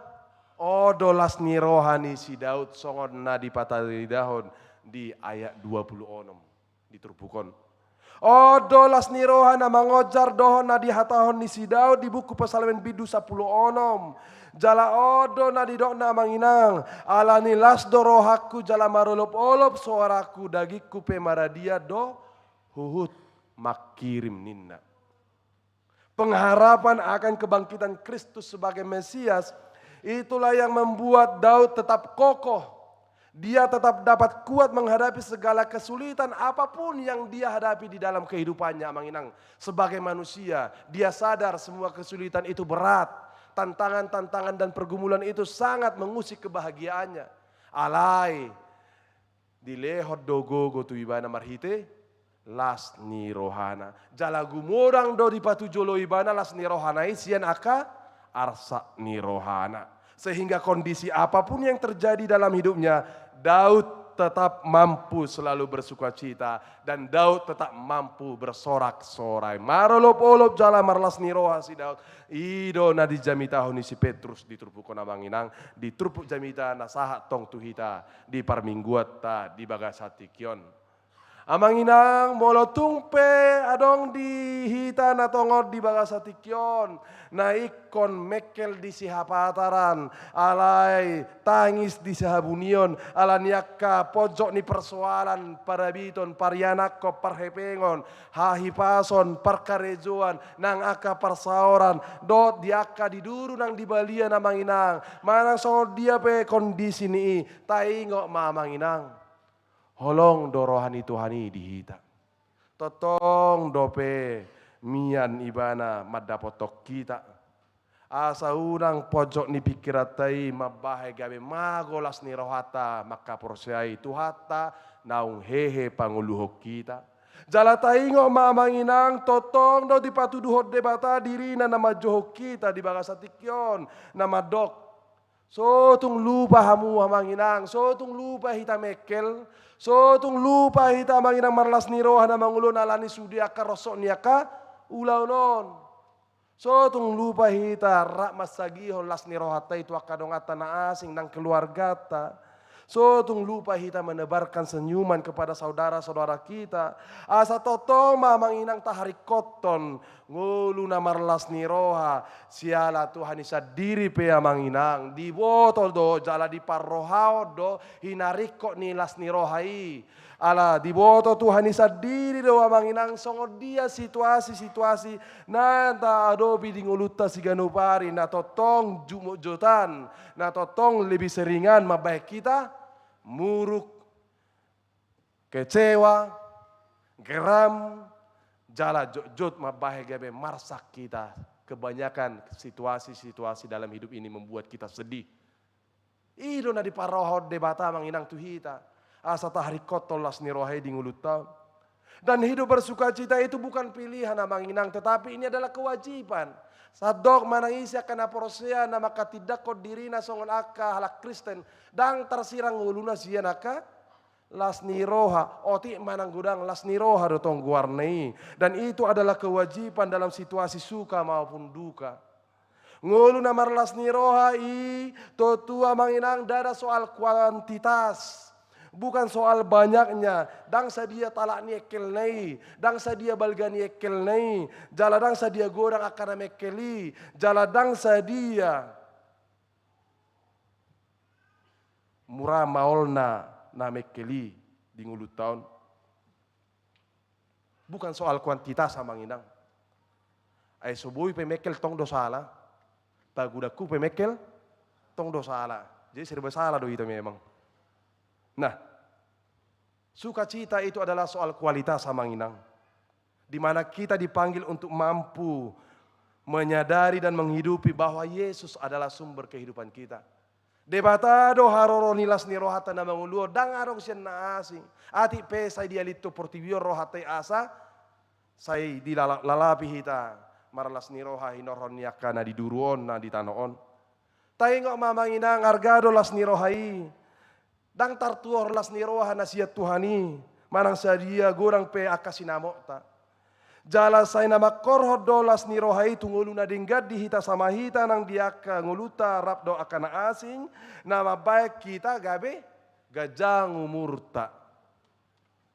on do las ni roha ni si Daud songon na dipataridahon di ayat dua puluh onom di turpuk on. On do las ni roha na mangonjar dohot na dihatahon ni si Daud di buku Psalmen bindu sampulu onom. Jala on do na nidokna, amang inang, ala ni las do rohangku jala marolop-olop soarangku, dagingku pe maradian do huhut mangkirim, ninna. Pengharapan akan kebangkitan Kristus sebagai Mesias, itulah yang membuat Daud tetap kokoh. Dia tetap dapat kuat menghadapi segala kesulitan apapun yang dia hadapi di dalam kehidupannya, amang inang. Sebagai manusia, dia sadar semua kesulitan itu berat. Tantangan-tantangan dan pergumulan itu sangat mengusik kebahagiaannya. Alai, dilehon do gogo tu ibana marhite las ni rohana. Jala gumodang do dipatujolo ibana las ni rohana i sian angka arsak ni rohana. Sehingga kondisi apapun yang terjadi dalam hidupnya, Daud tetap mampu selalu bersukacita dan Daud tetap mampu bersorak-sorai. Marolop-olop jala marlas ni roha si Daud. I do na dijamitahon ni si Petrus di turpuk on, amang inang, di turpuk jamita na sahat tong tu hita di parmingguanta di bagasan tingki on. Amang inang, molo tung pe adong di hita na tongon di bagasan tingki on na ingkon mengkel di sihapataran, alai tangis di sihabunion, ala ni angka pojok ni persoalan, parabiton, parianakhon, parhepengon, hahipason, parkarejoan, nang angka parsaoran, dohot di angka di duru nang di balian, amang inang, manang songon dia pe kondisi ni i, taingot ma, amang inang, holong do roha ni Tuhan i di hita. Tongtong dope mian ibana mandapothon hita. Asa unang pojok ni pingkiranta i mambahen gabe mago las ni rohanta mangkaporseai Tuhanta naung hehe pangoluhon hita. Jala taingot ma, amang inang, tongtong do dipatuduhon Debata dirina na manjouhon hita di bagasan tingki on, na mandok: So tung lupa hamu, amang inang, so tung lupa hita mengkel, so tung lupa hita, amang inang, marlas ni roha na mangolu on ala ni sude angka ronsok ni angka ulaon on. So tung lupa hita rap mansagihon las ni rohanta i tu angka donganta na asing nang keluarganta. So tung lupa hita menebarkan senyuman kepada saudara-saudara kita. Asa tongtong ma, amang inang, taharingkothon ngolu na marlas ni roha. Siala Tuhan i sandiri pe, amang inang, diboto do jala diparrohahon do hinaringkot ni las ni roha i. Ala diboto Tuhan i sandiri do, amang inang, songon dia situasi-situasi na taadopi di ngolunta siganup ari, na tongtong jumotjotan, na tongtong lebih seringan mambahen hita muruk, kecewa, geram, jala jotjot mambahen gabe marsak hita. Kebanyakan situasi-situasi dalam hidup ini membuat kita sedih. I do na diparrohahon Debata, amang inang, tu hita, asa taharingkothon las ni roha i di ngolunta. Dan hidup bersukacita itu bukan pilihan, amang inang, tetapi ini adalah kewajiban. Sandok manang ise angka na porsea na manghatindanghon dirina songon angka halak Kristen, ndang tarsirang ngoluna sian angka las ni roha. Otik manang godang, las ni roha do tong goarna i. Dan itu adalah kewajiban dalam situasi suka maupun duka. Ngolu na marlas ni roha i, tontu, amang inang, ndada soal kuantitas. Bukan soal banyaknya, ndang sadia talak ni engkelna i, ndang sadia balga ni engkelna i, jala ndang sadia godang angka na mengkel i, jala ndang sadia mura maolna na mengkel i di ngolunta on. Bukan soal kuantitas, amang inang. Ai so boi pe mengkel tong do sala. Pagodangku pe mengkel tong do sala. Jadi serba salah do hita memang. Nah, sukacita itu adalah soal kualitas, amang inang. Di mana kita dipanggil untuk mampu menyadari dan menghidupi bahwa Yesus adalah sumber kehidupan kita. Debata do haroro ni las ni rohanta na mangolu on, ndang adong sian na asing. Atik pe sai dialithon portibi on rohanta i asa sai dilala-, lalapi hita marlas ni roha hinorhon ni angka na di duru on, na di tano on. Taingot ma, amang inang, arga do las ni roha i. Ndang tartuhor las ni roha na sian Tuhan i manang sadia godang pe angka sinamotta. Jala sai na mangkorhon do las ni roha i tu ngolu na denggan di hita sama hita nang di angka ngolunta rap dohot angka na asing, na mambahen hita gabe ganjang umurta.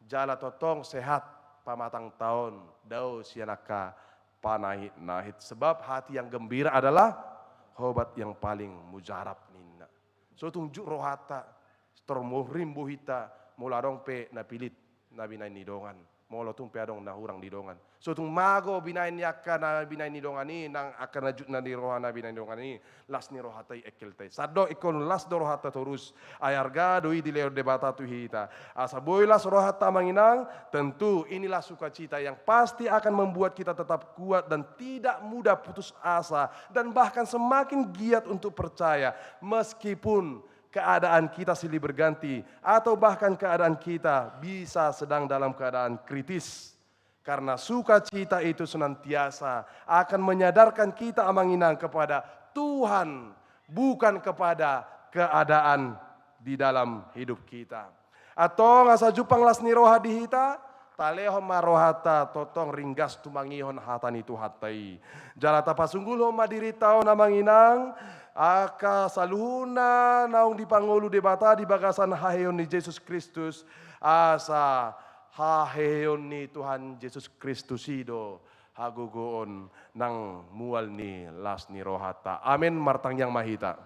Jala tongtong sehat pamatangta on, dao sian angka panahitnahit. Sebab hati yang gembira adalah obat yang paling mujarab, ninna. So tung juk rohanta, tor murrimbo hita molo adong pe na pilit na binahen ni dongan. Molo tung pe adong na hurang di dongan, so tung mago binahen ni angka na binahen ni dongan i, nang angka na juk na di roha na binahen ni dongan i, las ni rohanta i, engkelta i. Sandok ingkon las do rohanta torus. Ai arga do i dilehon Debata tu hita. Asa boi las rohanta, amang inang, tentu inilah sukacita yang pasti akan membuat kita tetap kuat dan tidak mudah putus asa dan bahkan semakin giat untuk percaya meskipun keadaan kita silih berganti, atau bahkan keadaan kita bisa sedang dalam keadaan kritis. Karena sukacita itu senantiasa akan menyadarkan kita, Amang Inang, kepada Tuhan, bukan kepada keadaan di dalam hidup kita. Antong asa jumpang las ni roha di hita, talehon ma rohanta tongtong ringgas tumangihon hata ni Tuhanta i. Jala tapasunggulhon ma dirinta on, Amang Inang, angka saluhutna naung dipangolu Debata di bagasan haheheon ni Jesus Kristus, asa haheheon ni Tuhan Jesus Kristus i do hagogoon nang mual ni las ni rohanta. Amen. Martangiang ma hita.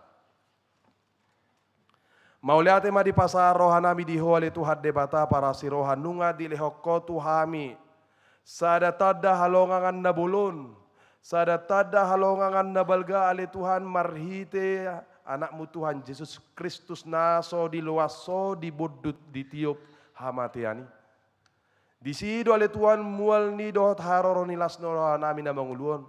Mauliate ma dipasahat rohanami di Ho, ale Tuhan Debata parasi roha, nunga dilehon Ho tu hami sada tanda halongangan na bolon, sada tanda halongangan na balga, ale Tuhan, marhite Anakmu Tuhan Jesus Kristus, na so diloas, so dibondut, ditiop hamatean i. Disi do, ale Tuhan, mual ni dohot haroro ni las ni rohanami na mangolu on.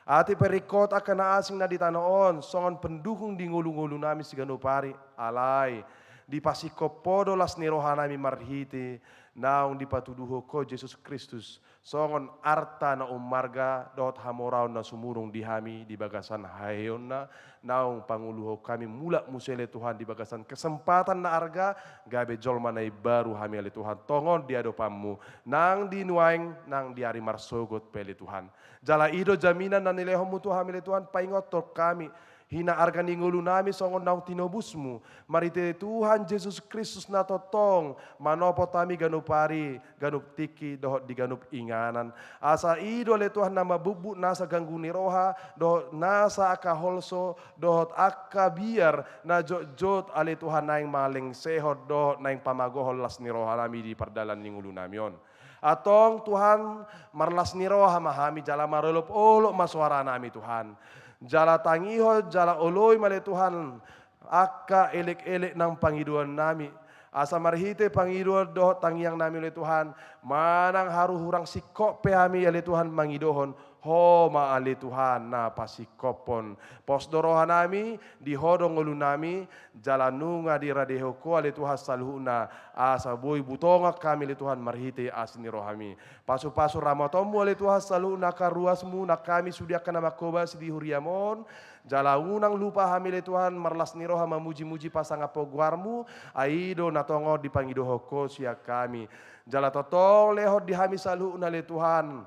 Atik pe ringkot angka na asing na di tano on songon pendukung di ngolungolunami siganup ari, alai dipasingkop Ho do las ni rohanami marhite naung dipatuduhon Ho Jesus Kristus songon arta na ummarga dohot hamoraon na sumurung di hami di bagasan haheheonna, naung pangoluhon hami mulak muse, ale Tuhan, di bagasan kesempatan na arga, gabe jolma na imbaru hami, ale Tuhan, tongon di adopanMu, nang di nuaeng nang di ari marsogot pe, ale Tuhan. Jala i do jaminan na nilehonMu tu hami, ale Tuhan, paingothon hami hinaarga ni ngolunami songon naung tinobusMu marhite Tuhan Jesus Kristus, na tongtong manopot hami ganup ari, ganup tingki dohot di ganup inganan. Asa i do, ale Tuhan, na mambumbut nasa ganggu ni roha dohot nasa angka holso dohot angka biar na jotjot, ale Tuhan, naeng malengsehon dohot naeng pamagohon las ni rohanami di pardalan ni ngolunami on. Antong, Tuhan, marlas ni roha ma hami jala marolopolop ma soaranami, Tuhan. Jala tangihon jala oloi ma, ale Tuhan, angka elekelek nang pangidoannami. Asa marhite pangidoan dohot tangiangnami, ale Tuhan, manang haru hurang singkop pe hami, ale Tuhan, mangidohon, Ho ma, ale Tuhan, na pasingkophon. Pos do rohanami, di Ho do ngolunami, jala nunga diradehon Ho, ale Tuhan, saluhutna, asa boi butongan hami, ale Tuhan, marhite asi ni rohaMi. Pasupasu ramotonMu, ale Tuhan, saluhutna angka ruasMu, nang hami sude angka na manghobasi di huriaM on, jala unang lupa hami, ale Tuhan, marlas ni roha mamujimuji pasangaphon goarMu, ai i do na tongon dipangidohon Ho sian hami. Jala tongtong lehon di hami saluhutna, ale Tuhan,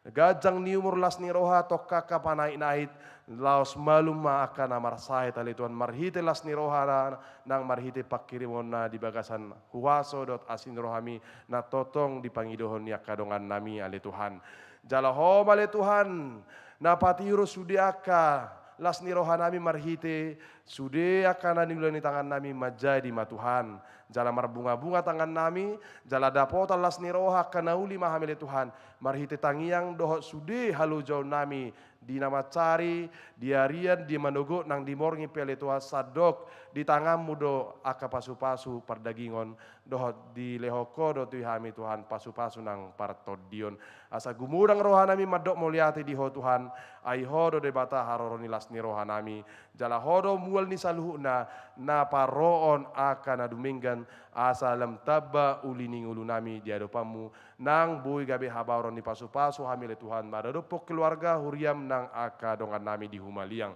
ganjang ni umur, las ni roha, tongka angka panaitnait, laos malum ma angka na marsahit, ale Tuhan, marhite las ni rohaMa, nang marhite pangkirimonna di bagasan huaso dohot asi ni rohaMi, na tongtong dipangidohon ni angka dongannami, ale Tuhan. Jala Ho ma, ale Tuhan, na patiur sude angka las ni rohanami marhite sude angka na niula ni tangannami, manjadi ma, Tuhan. Jala marbungabunga tangannami, jala dapotan las ni roha angka na uli ma hami, ale Tuhan, marhite tangiang dohot sude halojaonnami di na mansari, di arian, di manogot nang di morning pe, ale Tuhan, sandok di tanganMu do angka pasupasu pardagingon, dohot dilehon Ho do tu hami, Tuhan, pasupasu nang partondion. Asa gumodang rohanami mandok mauliate di Ho, Tuhan, ai Ho do Debata haroro ni las ni rohanami, jala Ho do mual ni saluhutna na parrohahon angka na dumenggan, asa lam tamba uli ni ngolunami di adopanMu, nang boi gabe habaoron ni pasupasu hami, ale Tuhan, maradophon keluarga, huriaM nang angka dongannami di humaliang.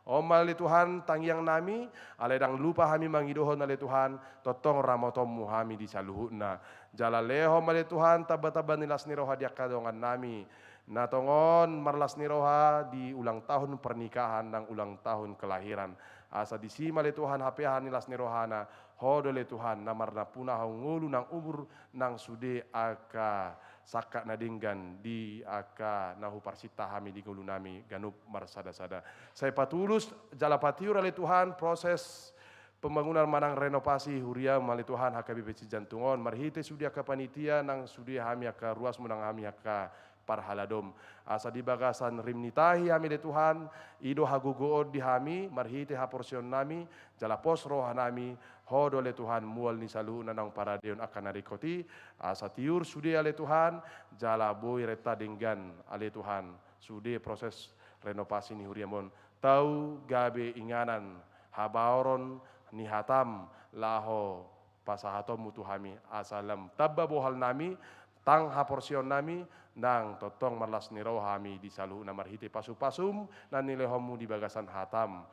On ma, ale Tuhan, tangiangnami, alai ndang lupa hami mangidohon, ale Tuhan, tongtong ramotonMu hami di saluhutna. Jala lehon ma, ale Tuhan, tambatamba ni las ni roha di angka dongannami na tongon marlas ni roha di ulang tahun pernikahan nang ulang tahun kelahiran. Asa disi ma, ale Tuhan, hapeahan ni las ni rohana, Ho do, ale Tuhan, na marnampunahon ngolu nang umur nang sude angka sangkap na denggan di angka na huparsinta hami di ngolunami ganup marsadasada. Sai patulus jala patiur, ale Tuhan, proses pembangunan manang renovasi huriaM, ale Tuhan, H K B P Cijantung on, marhite sude angka panitia nang sude hami angka ruasMu nang hami angka parhaladoM. Asa di bagasan rim ni tahi hami, ale Tuhan, i do hagogoon di hami marhite haporseaonnami, jala pos rohanami, Ho do, ale Tuhan, mual ni saluhutna naung paradehon angka na ringkot i, asa tiur sude, ale Tuhan, jala boi renta denggan, ale Tuhan, sude proses renovasi ni huriaM on, tau gabe inganan habaoron ni hataM laho pasahatonMu tu hami, asa lam tamba bohalnami, tang haporseaonnami, nang tongtong marlas ni roha hami di saluhutna marhite pasupasuM na nilehonMu di bagasan hataM.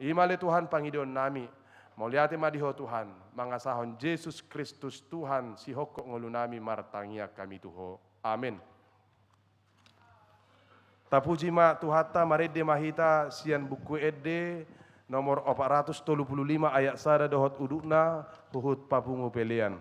I ma ale Tuhan pangidoannami. Mauliate ma di Ho Tuhan, mangasahon Jesus Kristus Tuhan, sihophop ngolunami martangiang hami tu Ho. Amen. Tapuji ma Tuhanta, marende ma hita sian Buku Ende nomor opat ratus tolu pulu lima ayat sada dohot udutna, huhut papungu pelean.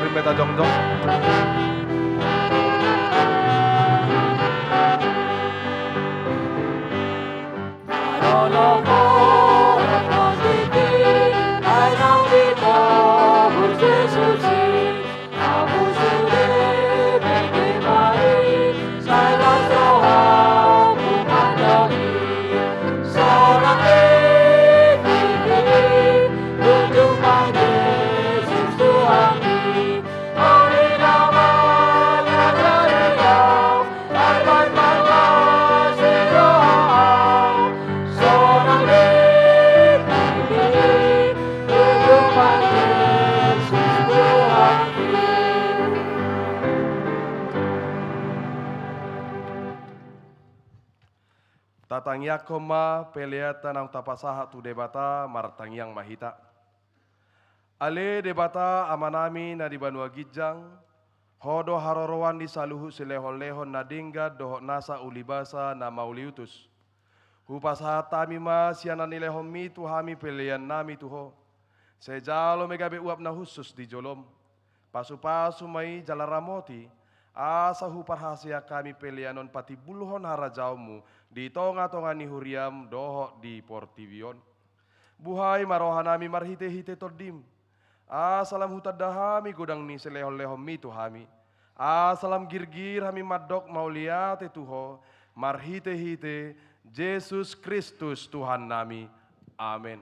Rimbeta jongjong. Tatangiangkon ma peleanta naung tapasahat tu Debata, martangiang ma hita. Ale Debata Amanami na di banua ginjang, Ho do haroroan ni saluhut silehonlehon na denggan dohot nasa ulibasa na mauliutus. Hupasahat hami ma sian na nilehonMi tu hami peleannami tu Ho. Sai jalo ma i gabe uap na hushus di joloM. Pasupasu ma i jala ramoti, asa huparhaseang hami pelean on patimbulhon harajaonMu di tongatonga ni huriaM dohot di portibi on. Buhai ma rohanami marhitehite TondiM, asa lam hutanda hami godang ni silehonlehonMi tu hami, asa lam girgir hami mandok mauliate tu Ho, marhitehite Jesus Kristus Tuhannami. Amen.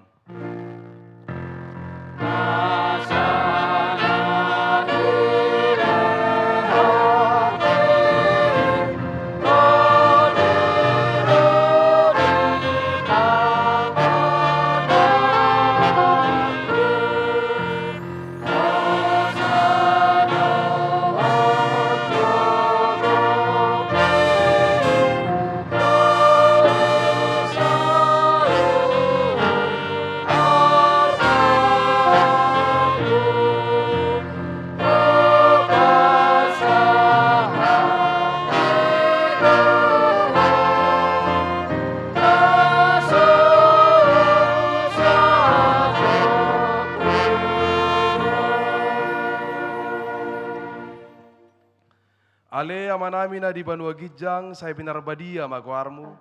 Ale Amanami na di banua ginjang, sai pinarbadia ma goarMu,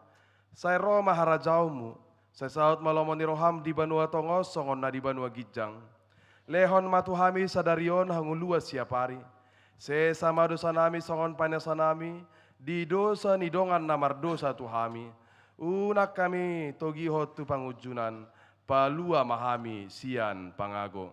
sai ro ma harajaonMu, sai saut ma lomo ni rohaM di banua tonga on songon na di banua ginjang. Lehon ma tu hami sadari on hangoluan siapari. Sesa ma dosanami songon panesanami di dosa ni dongan na mardosa tu hami. Unang hami togihon tu pangunjunan, palua ma hami sian pangago.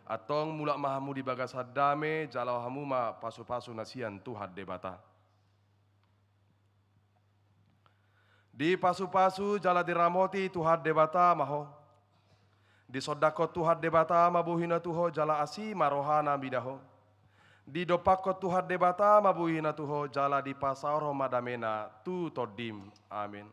Antong mulak ma hamu di bagasan dame, jalo hamu ma pasupasu na sian Tuhan Debata. Dipasupasu jala diramoti Tuhan Debata ma ho. Disondangkon Tuhan Debata ma bohina tu ho jala asi ma rohana mida ho. Didompakkon Tuhan Debata ma bohina tu ho jala dipasaorhon ma damena tu tondim. Amin.